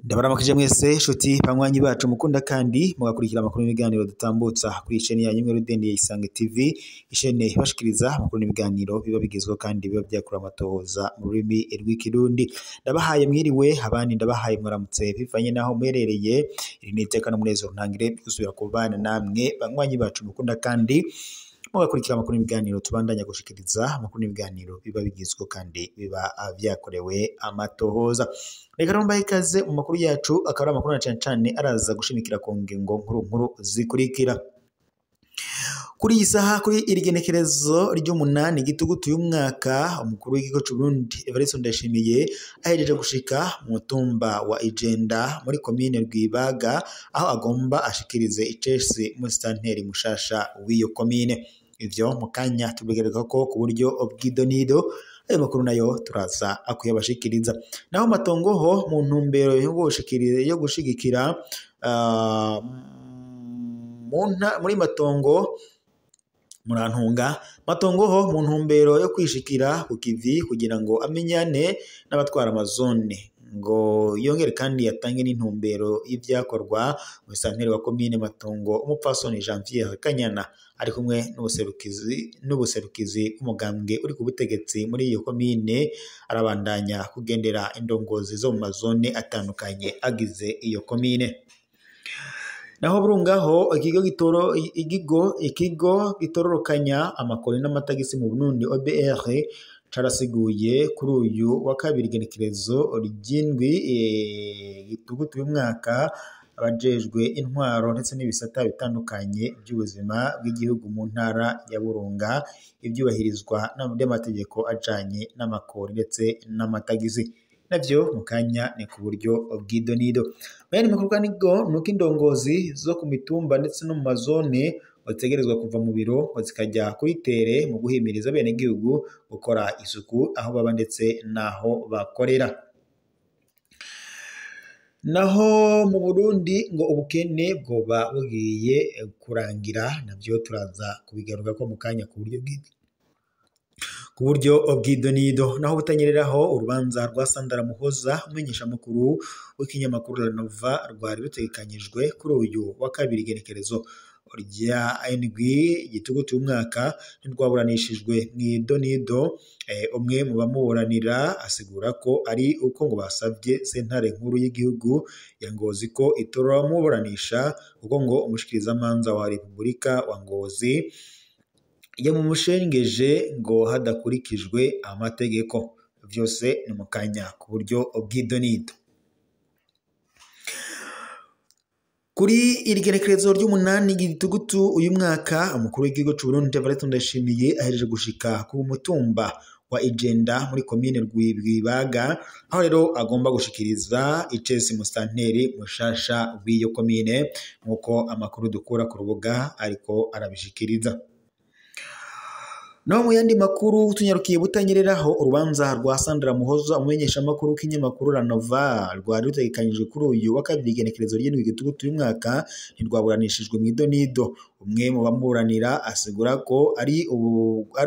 Ndabaramukije mwese nshuti banywanyi bacu mukunda kandi mugakurikira amakuru n'ibiganiro dutambutsa kuri isheni yanyu imwe rudende ya Isange TV, ishene ibashikiriza amakuru n'ibiganiro biba bigezweho kandi biba byakura amatohoza mu rurimi rw'ikirundi. Ndabahaye mwiriwe, abandi ndabahaye mwaramutse bivanye naho muherereye. Iri ni iteka n'umunezero ntangire gusubira kubana namwe banywanyi bacu mukunda kandi mugakurikira amakuru n'ibiganiro tubandanya gushikiriza amakuru n'ibiganiro biba bigezweho kandi biba vyakorewe amatohoza. Reka rero mbahe ikaze mu makuru yacu, akaba ari amakuru na cane cane araza gushimikira ku ngingo nkuru nkuru zikurikira. Kuri iyi saha, kuri iri genekerezo ry'umunani gitugutu y'umwaka, umukuru w'igihugu c'u Burundi Evariste Ndayishimiye ahejeje gushika mu mutumba wa Ijenda muri komine Rwibaga, aho agomba ashikirize icesi musitanteri mushasha w'iyo komine. Ivyo mu kanya tubigaruka ko ku buryo bw'idonido, ayo makuru nayo turaza akuyabashikiriza. Naho matongo ho mu ntumbero yo gushigikira muri matongo murantunga matongo ho mu ntumbero yo kwishikira ku kivi kugira ngo amenyane n'abatwara amazone, ngo yongere kandi yatange n'intumbero y'ivyakorwa. Musanteri wa komine Matongo umupfasoni Janvier Kanyana ari kumwe n'ubuserukizi bw'umugambwe uri ku butegetsi muri iyo komine, arabandanya kugendera indongozi zo mu mazone atandukanye agize iyo komine. Naho burungaho ikigo gitororokanya amakori n'amatagisi mu Burundi OBR carasiguye kuri uyu wa kabiri igenekerezo ry'indwi gitugutu y'umwaka abajejwe intwaro ndetse n'ibisata bitandukanye by'ubuzima bw'igihugu mu ntara ya Burunga ivyubahirizwa n'amategeko ajanye n'amakori ndetse n'amatagisi. Navyo mukanya ni ku buryo bw'idonido. Muyandi makuru kandi ngo nuko indongozi zo ku mitumba ndetse no mu mazone bategerezwa kuva mu biro zikajya kuri tere mu guhimiriza abenegihugu gukora isuku aho baba ndetse n'aho bakorera. Naho mu Burundi ngo ubukene bwoba bugiye kurangira, navyo turaza kubigaruka ko mu kanya ku buryo bw'idonido. Naho butanyereraho urubanza rwa Sandra Muhoza umenyesha makuru w'ikinyamakuru La Nova rwari rutegekanyijwe kuri uyu wa kabiri igenekerezo rya indwi gitugutu y'umwaka ntirwaburanishijwe mw'idonido. Umwe mu bamuburanira asigura ko ari uko ngo basabye sentare nkuru y'igihugu ya Ngozi ko itoramuburanisha kuko ngo umushikirizamanza wa Repubulika wa Ngozi yamumushengeje ngo hadakurikijwe amategeko. Vyose ni mu kanya ku buryo bw'idonido. Kuri iri genekerezo ry'umunani gitugutu uyu mwaka, umukuru w'igihugu c'u Burundi Evariste Ndayishimiye ahejeje gushika ku mutumba wa Ijenda muri komine Rwibaga, aho rero agomba gushikiriza icesi musitanteri mushasha w'iyo komine, nk'uko amakuru dukura ku rubuga ariko arabishikiriza. Naho mu yandi makuru tunyarukiye butanyereraho urubanza rwa Sandra Muhoza umumenyesha makuru k'inyamakuru La Nova rwari rutegekanyijwe kuri uyu wa kabiri igenekerezo ry'indwi gitugutu y'umwaka ntirwaburanishijwe mw'idonido. Umwe mu bamuburanira asigura ko ari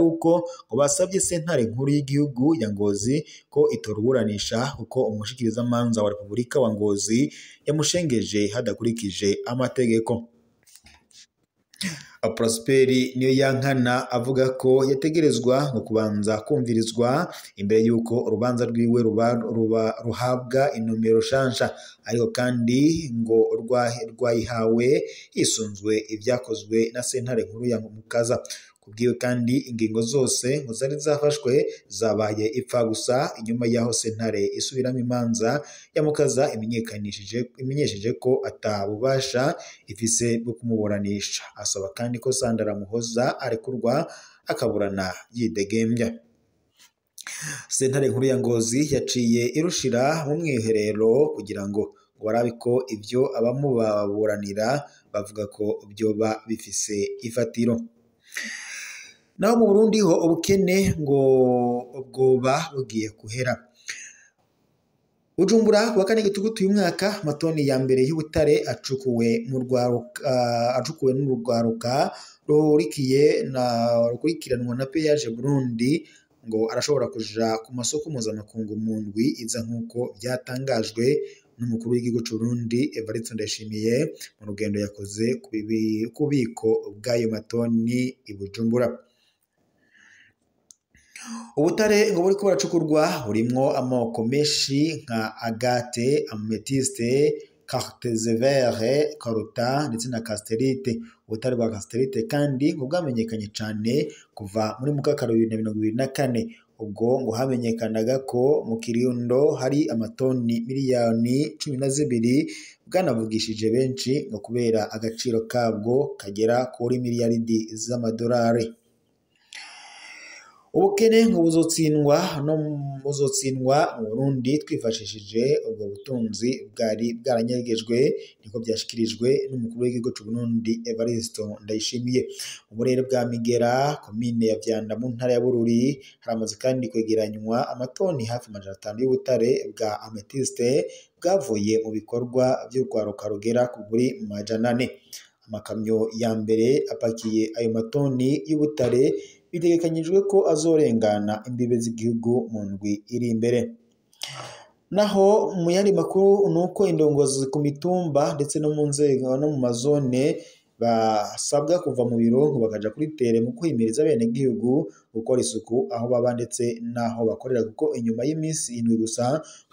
uko ngo basabye sentare nkuru y'igihugu ya Ngozi ko itoruburanisha kuko umushikirizamanza wa Repubulika wa Ngozi yamushengeje hadakurikije amategeko. Prosperi niyo yankana avuga ko yategerezwa ngo kubanza kumvirizwa imbere y'uko urubanza rwiwe ruhabwa inomero shansha, ariko kandi ngo rwayihawe hisunzwe ibyakozwe na sentare nkuru ya Mukaza. Kubwiwe kandi ingingo zose ngo zari zafashwe zabaye ipfa gusa inyuma y'aho sentare isubiramo imanza ya Mukaza imenyesheje ko atabubasha ifise bwo kumuburanisha. Asaba kandi ko Sandra Muhoza arekurwa akaburana yidegembya. Sentare nkuru ya Ngozi yaciye irushira mu mwiherero kugira ngo barabe ko ivyo abamubaburanira bavuga ko byoba bifise ifatiro. Naho mu Burundi ho ubukene ngo bwoba bugiye kuhera. Bujumbura kuwa kane gitugutu uyu mwaka, amatoni ya mbere y'ubutare acukuwe mu rwaruka acukuwe n'urwaruka ruhurikiye na rukurikiranwa na Peyaje Burundi ngo arashobora kuja ku masoko mpuzamakungu mu ndwi iza, nk'uko byatangajwe n'umukuru w'igihugu c'u Burundi Evariste Ndayishimiye mu rugendo yakoze ku bubiko bw'ayo matoni i Bujumbura. Ubutare ngo buriko buracukurwa burimwo amoko menshi nka agate, amethyste, quartzevert, coltan ndetse na cassiterite. Ubutare bwa cassiterite kandi ngo bwamenyekanye cane kuva muri mukakaro 2024, ubwo ngo hamenyekanaga ko mu Kirundo hari amatoni 12 miliyoni, bwanavugishije benshi ngo kubera agaciro kabwo kagera kuri miliyaridi z'amadolari. Ubukene ngo buzotsindwa no buzotsindwa mu Burundi twifashishije ubwo butunzi bwari bwaranyegejwe, niko byashikirijwe n'umukuru w'igihugu c'u Burundi Evariste Ndayishimiye. Mu burere bwa Migera, komine ya Vyanda mu ntara ya Bururi, haramaze kandi kwegeranywa amatoni hafi 500 y'ubutare bwa amethyste bwavuye mu bikorwa vy'urwaruka rugera kuri 400. Amakamyo ya mbere apakiye ayo matoni y'ubutare bitegekanyijwe ko azorengana imbibe z'igihugu mu ndwi iri imbere. Naho mu yandi makuru nuko indongozi ku mitumba ndetse no mu nzego no mu mazone basabwa kuva mu biro ngo bakaja kuri tere mu kwimiriza abenegihugu gukora isuku aho baba ndetse n'aho bakorera, kuko inyuma y'iminsi 7 gusa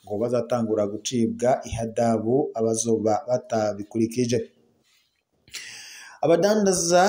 ngo bazatangura gucibwa ihadabu abazoba batabikurikije. Abadandaza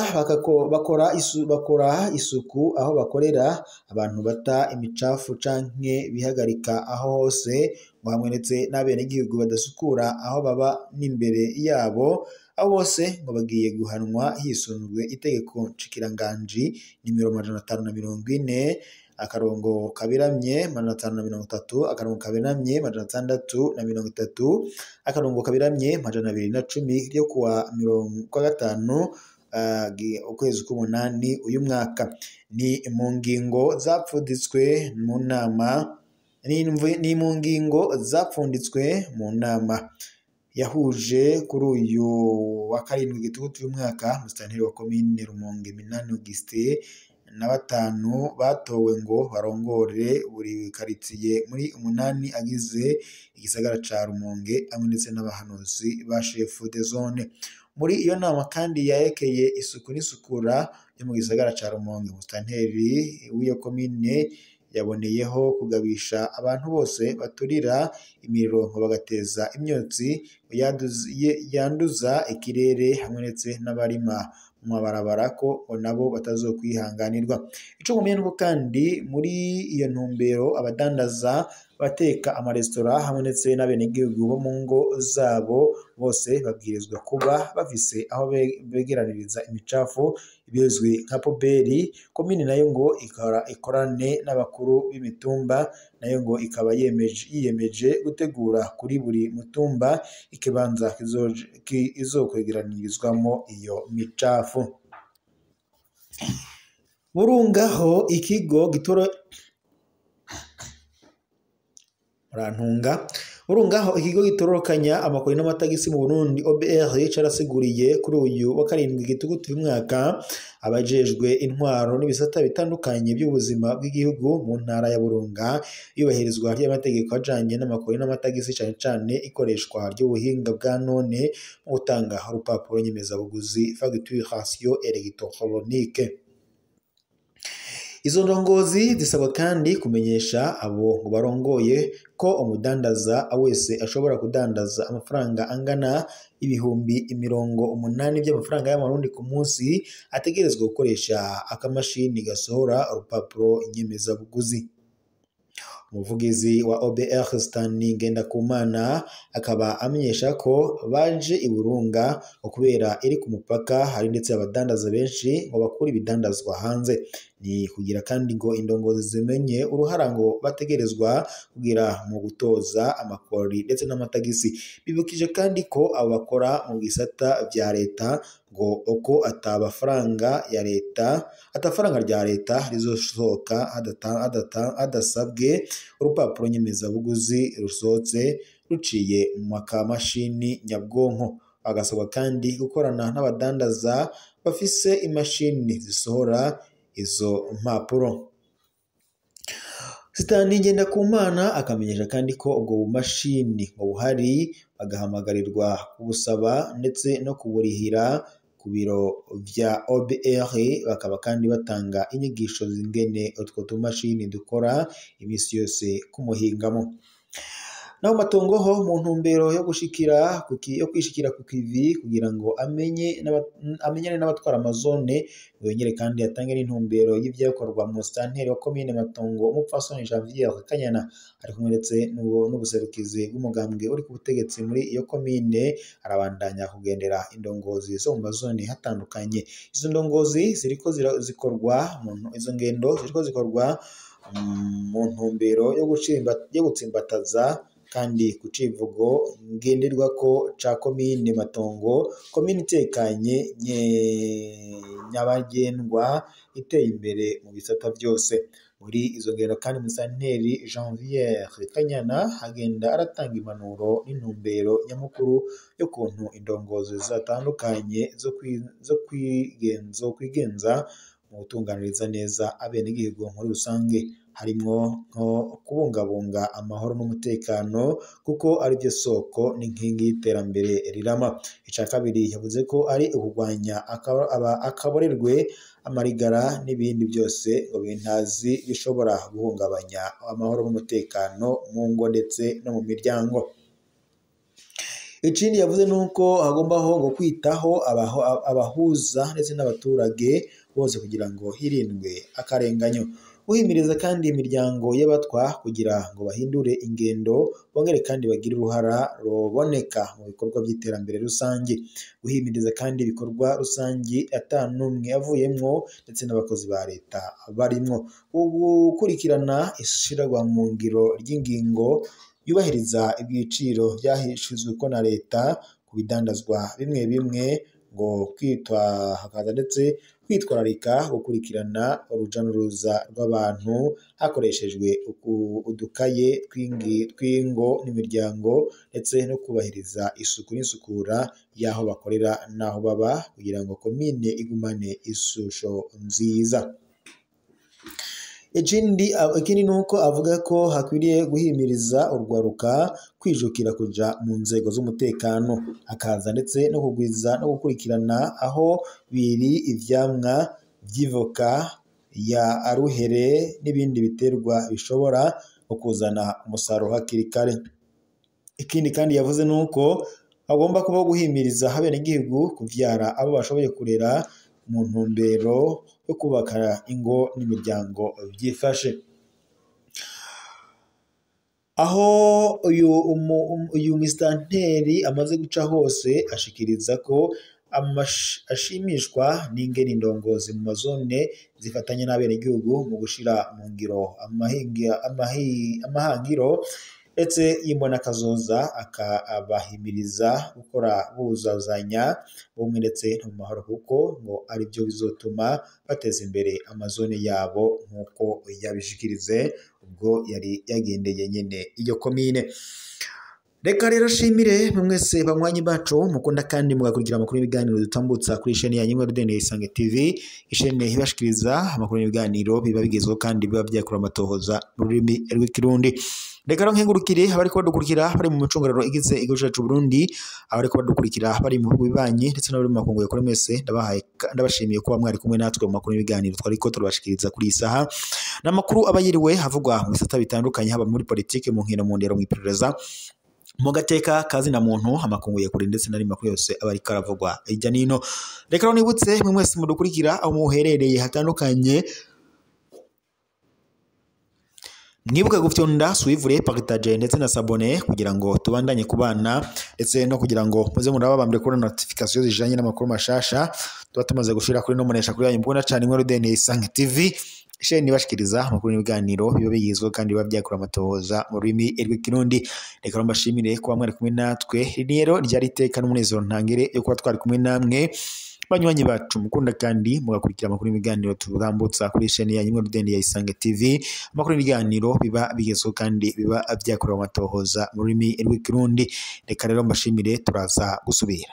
bakora isuku aho bakorera, abantu bata imicafu canke bihagarika aho hose ngo hamwe ndetse n'abenegihugu badasukura aho baba n'imbere yabo, abo bose ngo bagiye guhanwa hisunzwe itegeko nshikiranganji nimero 540 akarongo kaberamye 530 akarongo kaberamye 630 akarongo kaberamye 210 ryo kuwa 5 ukwezi k'umunani uyu mwaka. Ni mu ngingo zapfunditswe mu nama ni mu ngingo zapfunditswe mu nama yahuje kuri uyu wa karindwi gitugutu uyu mwaka musitanteri wa komine Rumonge Minani Augustin na batanu batowe ngo barongore buri karitsiye muri 8 agize igisagara ca Rumonge, hamwe ndetse n'abahanuzi ba chef de zone. Muri iyo nama kandi yerekeye isuku n'isukura yo mu gisagara ca Rumonge, musitanteri w'iyo komine yaboneyeho kugabisha abantu bose baturira imiriro ngo bagateza imyotsi yanduza ikirere, hamwe ndetse n'abarima mu mabarabara ko nabo batazokwihanganirwa. Ico nkomeye nuko kandi muri iyo ntumbero abadandaza, abateka amaresitora hamwe ndetse n'abenegihugu bo mu ngo zabo bose babwirizwa kuba bafise aho begeraniriza imicafu bizwi nka poubelle. Komine nayo ngo ikorane n'abakuru b'imitumba, nayo ngo ikaba yiyemeje gutegura kuri buri mutumba ikibanza kizokwegeranirizwamo iyo micafu. Burungaho ikigo gitoro murantunga Burungaho ikigo gitororokanya amakori n'amatagisi mu Burundi OBR carasiguriye kuri uyu wa karindwi gitugutu uyu mwaka abajejwe intwaro n'ibisata bitandukanye by'ubuzima bw'igihugu mu ntara ya Burunga iyubahirizwa ry'amategeko ajanye n'amakori n'amatagisi, cane cane ikoreshwa ry'ubuhinga bwa none mu gutanga urupapuro nyemezabuguzi facturation électronique. Izo ndongozi zisabwa kandi kumenyesha abo ngo barongoye ko umudandaza wese ashobora kudandaza amafaranga angana 80,000 by'amafaranga y'amarundi ku munsi ategerezwa gukoresha akamashini gasohora urupapuro nyemezabuguzi. Umuvugizi wa OBR Stanley Ngendakumana akaba amenyesha ko baje i Burunga ngo kubera iri ku mupaka hari ndetse abadandaza benshi ngo bakura ibidandazwa hanze. Ni kugira kandi ngo indongozi zimenye uruhara ngo bategerezwa kugira mu gutoza amakori ndetse n'amatagisi. Bibukije kandi ko abo bakora mu bisata vya leta ngo uko atabafaranga ya leta atafaranga rya leta rizosohoka hadasabwe urupapuro nyemezabuguzi rusohotse ruciye mu makamashini nyabwonko. Bagasabwa kandi gukorana n'abadandaza bafise imashini zisohora izo mpapuro. Sitani Ngendakumana akamenyesha kandi ko ubwo bumashini ngo buhari, bagahamagarirwa kubusaba ndetse no kuburihira ku biro vya OBR. Bakaba kandi batanga inyigisho zingene utwo tumashini dukora imisi yose kumuhingamo. Naho Matongo ho mu ntumbero yo gushikira yo kwishikira ku kivi kugira ngo amenyane n'abatwara amazone, yongere kandi atange n'intumbero y'ivyakorwa mu santeri wa komine Matongo, umupfasoni Janvier Kanyana ari kumwe ndetse n'ubuserukizi bw'umugambwe uri ku butegetsi muri iyo komine, arabandanya kugendera indongozi zo mu mazone hatandukanye. Izo ndongozi ziriko zikorwa izo ngendo ziriko zikorwa mu ntumbero yo gutsimbataza kandi ku civugo ngenderwako ca komine Matongo, komine itekanye nyabagendwa iteye imbere mu bisata vyose. Muri izo ngendo kandi Musanteri Janvier Kanyana agenda aratanga impanuro n'intumbero nyamukuru y'ukuntu indongozi zatandukanye zo kwigenza mu gutunganiriza neza abenegihugu muri rusange, harimwo nko kubungabunga amahoro n'umutekano kuko arivyo soko n'inkingi y'iterambere rirama. Ica kabiri yavuze ko ari ukugwanya akaborerwe, amarigara n'ibindi byose ngo bintazi bishobora guhungabanya amahoro n'umutekano mu ngo ndetse no mu miryango. Ikindi yavuze nuko hagombaho ngo kwitaho abahuza ndetse n'abaturage bose kugira ngo hirindwe akarenganyo. Guhimiriza kandi imiryango y'abatwa kugira ngo bahindure ingendo, bongere kandi bagire uruhara ruboneka mu bikorwa by'iterambere rusange. Guhimiriza kandi ibikorwa rusange ata n'umwe avuyemwo ndetse n'abakozi ba leta barimwo. Gukurikirana ishirwa mu ngiro ry'ingingo yubahiriza ibiciro byahishizweko na leta ku bidandazwa bimwe bimwe, ngo kwitwa hakaza ndetse kwitwararika gukurikirana uruja n'uruza rw'abantu hakoreshejwe udukaye tw'ingo n'imiryango, ndetse no kubahiriza isuku n'isukura y'aho bakorera n'aho baba kugira ngo komine igumane ishusho nziza. Ikindi nuko avuga ko hakwiriye guhimiriza urwaruka kwijukira kuja mu nzego z'umutekano, hakaza ndetse no kugwiza no gukurikirana aho biri ivyamwa vy'ivoka ya aruhere n'ibindi biterwa bishobora kuzana umusaruro hakiri kare. Ikindi kandi yavuze nuko hagomba kubaho guhimiriza abenegihugu kuvyara abo bashoboye kurera mu ntumbero yo kubaka ingo n'imiryango vyifashe. Aho uyu misitanteri amaze guca hose ashikiriza ko ashimishwa n'ingene indongozi mu mazone zifatanya n'abenegihugu mu gushira mu ngiro amahangiro ndetse y'imbonakazoza, akabahimiriza gukora buzuzanya bumwe ndetse no mu mahoro, kuko ngo aribyo bizotuma bateza imbere amazone yabo nk'uko yabishikirize ubwo yari yagendeye nyene iyo komine. Reka rero shimire mwese banywanyi bacu mukunda kandi mugakurikira amakuru y'ibiganiro dutambutsa kuri chaîne yanyu imwe Rudende Isange TV, chaîne ibashikiriza amakuru y'ibiganiro biba bigezweho kandi biba byakura amatohoza mu rurimi rw'ikirundi. Reka rero nkengurukire abariko badukurikira bari mu micungararo igize igihugu cacu Burundi, abariko badukurikira bari mu bihugu bibanyi ndetse n'abari mu makungu ya kure, mwese ndabashimiye kuba mwari kumwe natwe mu makuru y'ibiganiro twariko turabashikiriza kuri iyi saha. N'amakuru aba yiriwe havugwa mu bisata bitandukanye, haba muri politike, mu nkino, mu ndero, mu iperereza, mu gateka kazi na muntu, amakungu ya kure ndetse n'andi makuru yose aba ariko aravugwa hirya n'ino. Reka rero nibutse mwe mwese mudukurikira aho muherereye hatandukanye, Mwibuke gufyonda suivre, partage ndetse na s'abonner kugira ngo tubandanye kubana, ndetse no kugira ngo muze muraba bambere kubona notification zijanye n'amakuru mashasha tuba tumaze gushira kuri no munesha kuri yanyu mbona cyane inkuru deni Isange TV, isheni ibashikiriza amakuru n'ibiganiro biba bigizwe kandi biba byakura amatohoza mu rurimi rw'Ikirundi. Reka mbashimire kuba mwari kumwe natwe. Rero ryari iteka n'umunezero ntangere yo kuba twari kumwe namwe banywanyi bacu mukunda kandi mugakurikira amakuru n'ibiganiro turambutsa kuri isheni yanyu imwe rudende ya Isange TV, amakuru n'ibiganiro biba bigezweho kandi biba byakorewe amatohoza mu rurimi rw'Ikirundi. Reka rero mbashimire, turaza gusubira.